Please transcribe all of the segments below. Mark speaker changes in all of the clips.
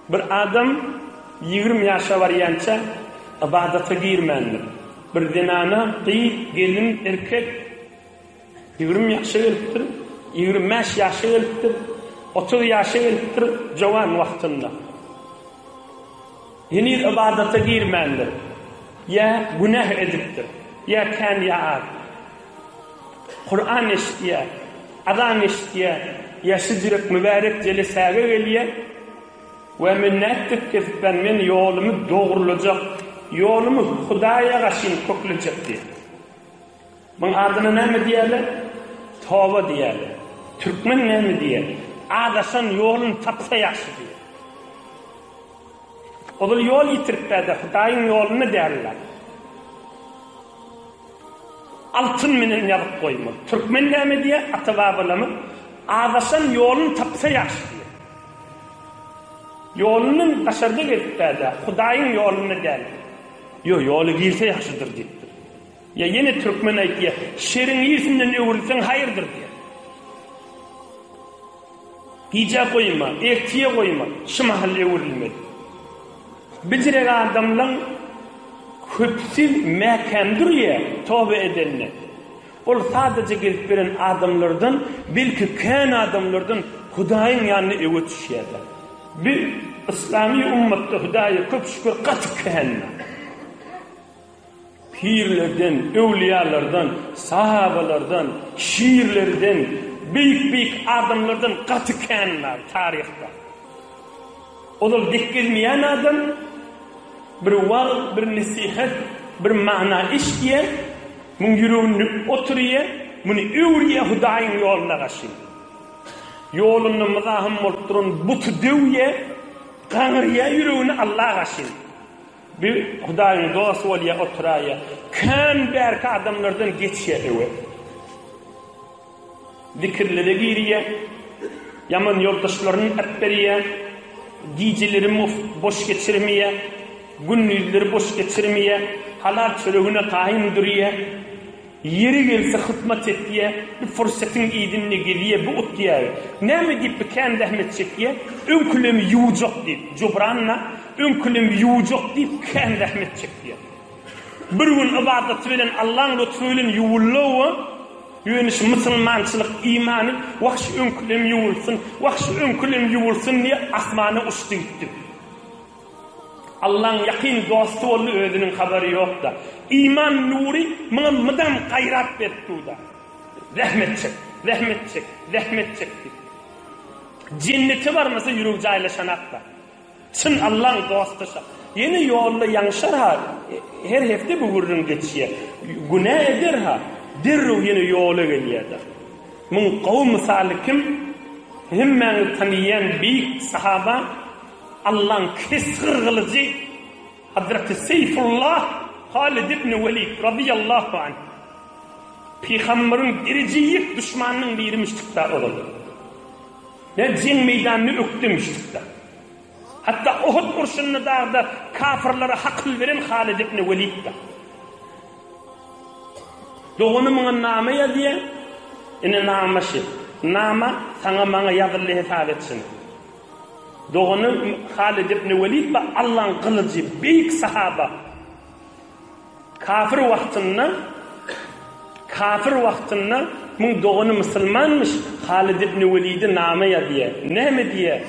Speaker 1: Bir adam 20 ýaşa barýança ybadata girmändir. Bir zenana, gyz, gelin, erkek 20 ýaşa gelipdir, 25 ýaşa gelipdir, 30 ýaşa gelipdir jowan wagtynda. Heniz ybadata girmändir. Ýa günäh edipdir, ýa kän ýa az. Kuran eşidýär, azan eşidýär, ýa şüjrek mübärek jelesäge gelýär we men nätdik kesipän men ýolumy dogrulajak, ýolumy Hudaýa gaşyn köklejek diýýär. Muň adyna näme diýerler? Toba diýerler. Türkmen näme diýer? Azaşan ýoluny tapsa ýagşy diýer. Ozal ýol ýitiripbä-de, Hudaýyň ýolunda däldi. Altyn menen ýazyp goýmaly. Türkmen näme diýýär? Ata-babalarymyz azaşan ýoluny tapsa ýagşy diýýär. Ýolundan daşarda gezipbä-de, Hudaýyň ýolunda däl. Ýo, ýola girse ýagşydyr diýipdir. Ýa ýene türkmen aýtýar, şeriň ýersinden öwrülseň haýyrdyr diýýär. Gijä goýma, ertire goýma, şu mahal öwrülmeli. Bijirek adamlaň köpüsi mäkäm durýar toba edende. Ol sadaja gezip beren adamlardan, belki kän adamlardan Hudaýyň ýanynda öňe düşýärler. Bi yslamy ummatda Hudaýa köp şükür gaty kändir. Pirlerden, öwlüýalardan, sahabalardan, şirlerden, beýik-beýik adamlardan gaty kän bar taryhda. Ozal dek gezmeýän adam bir wagyz, bir nesihat, bir mana eşidýär, muň ýüreginde oturýar, muny öwürýär Hudaýyň ýoluna garşy. Ýolunda myzahym bolup duran buty döwýär, gaňyrýar ýüregini Alla garşy. Bir Hudaýyň dosty bolýa oturaýa. Kän bärki adamlardan geçýä öwe. Zikirlere girýä. Ýaman ýoldaşlaryny äpberýä. Gijeleri boş geçirmeýä. Gündizleri boş geçirmeýä. Halal çöregine gaýym durýa. Ýeri gelse hyzmat etýä, bir pursatyň yzynda gezýä, bu utýa. Näme diýip bu kän zähmet çekýä? Öňkülemi ýuwjak diýip, Jubran-da, öňkülemi ýuwjak diýip kän zähmet çekýä. Bir gün ybadaty bilen Allaň lutfy bilen ýuwuldy-ow, ýöne şu musulmançylyk imany wah şu öňkülem ýuwulsyn, wah şu öňkülem ýuwulsyn diýip asmana uçdy gitdi. Allaň ýakyn dosty boldy özüniň habary ýokda. Iman nury muňa mydam gaýrat berip durda. Zähmet çek, zähmet çek, zähmet çek diýip. Jennete barmasa ýüregi jaýlaşanakda. Çyn Allaň dosty şa. Ýene ýolda ýaňşar-ha, her hepde bu gürrüň geçýär. Günä eder-ha, derrew ýene ýola gelýär-de. Muň gowy mysaly kim? Hemmäňiz tanyýan beýik sahaba Allaň kesgir gylyjy Hazreti Seýfullah Halid ibn Welid razyýallahu anh Pygamberiň dereje ýek duşmanynyň birimişdikda ozal. Ne jeň meýdanyny ökdemişdikda. Hatda Uhud urşunda dagda kafyrlara hakyl beren Halid ibn Welidda. Dogany muňa nama ýazýar. Ine nama şi. Nama saňa maňa ýazyldy hesap etsin. Dogany Halid ibn Welid we Allaň gylyjy, beýik sahaba. Kafir wagtynda kafir wagtynda muň dogany musulmanmyş, Halid ibn Welide nama ýazýar. Näme diýýär?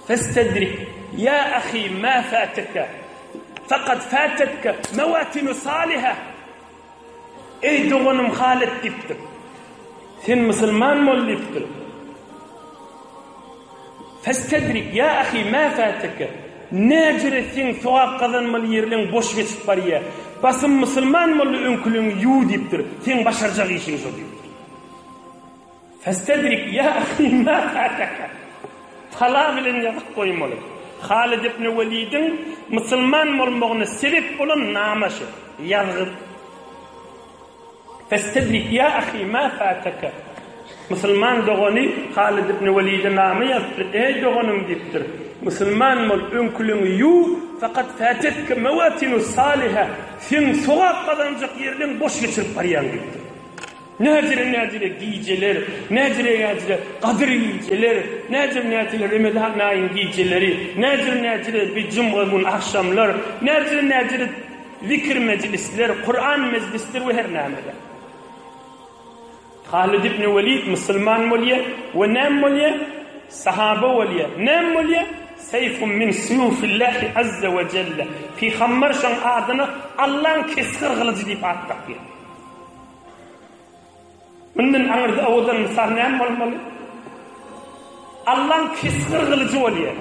Speaker 1: Festedrik, ýa ahi ma fateke, fekad fatetke mewatinu saliha. Eý doganym Halyt diýipdir. Sen musulman bol diýipdir. Festedrik ýa ahi ma fateke. Näjüre seň sogap gazanmaly ýerleň boş geçip barýa. Basym musulman bol-da öňküleňi ýuw diýipdir. Seň başarjak işiň şo diýipdir. Festedrik ýa ahi ma fateke. Tala bilen ýazyp goýmaly. Halid ibn Welidiň musulman bolmagyna sebep bolan nama şu. Ýazgy. Festedrik ýa ahi ma fateke. Musulman dogany Halid ibn Welide nama ýazypdyr. Eý doganym diýipdir. Musulman bol, öňküliňi ýuw, fakat fatetke mewatinu saliha. Seň sogap gazanjak ýerleň boş geçirip barýaň diýipdir. Näjire-näjire gijeler, näjire-näjire Gadyr gijeler, näjire-näjire Remezan aýyň gijeleri, näjire-näjire bir jumga gün agşamlar, näjire-näjire zikir mejlisler, Kuran mejlisler we her nämeler. Halid ibn Welid musulman bolýar we näme bolýar? Sahaba bolýar. Näme bolýar? Seýfun min suýufillahi azza we jelle. Pygamber şoň adyna Allaň kesgir gylyjy diýip at dakýar. Mundan aňyrda owadan mysal näme bolmaly? Allaň kesgir gylyjy bolýar.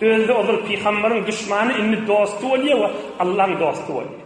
Speaker 1: Özi ozal pygamberiň duşmany, indi dosty bolýar we Allaň dosty bolýar.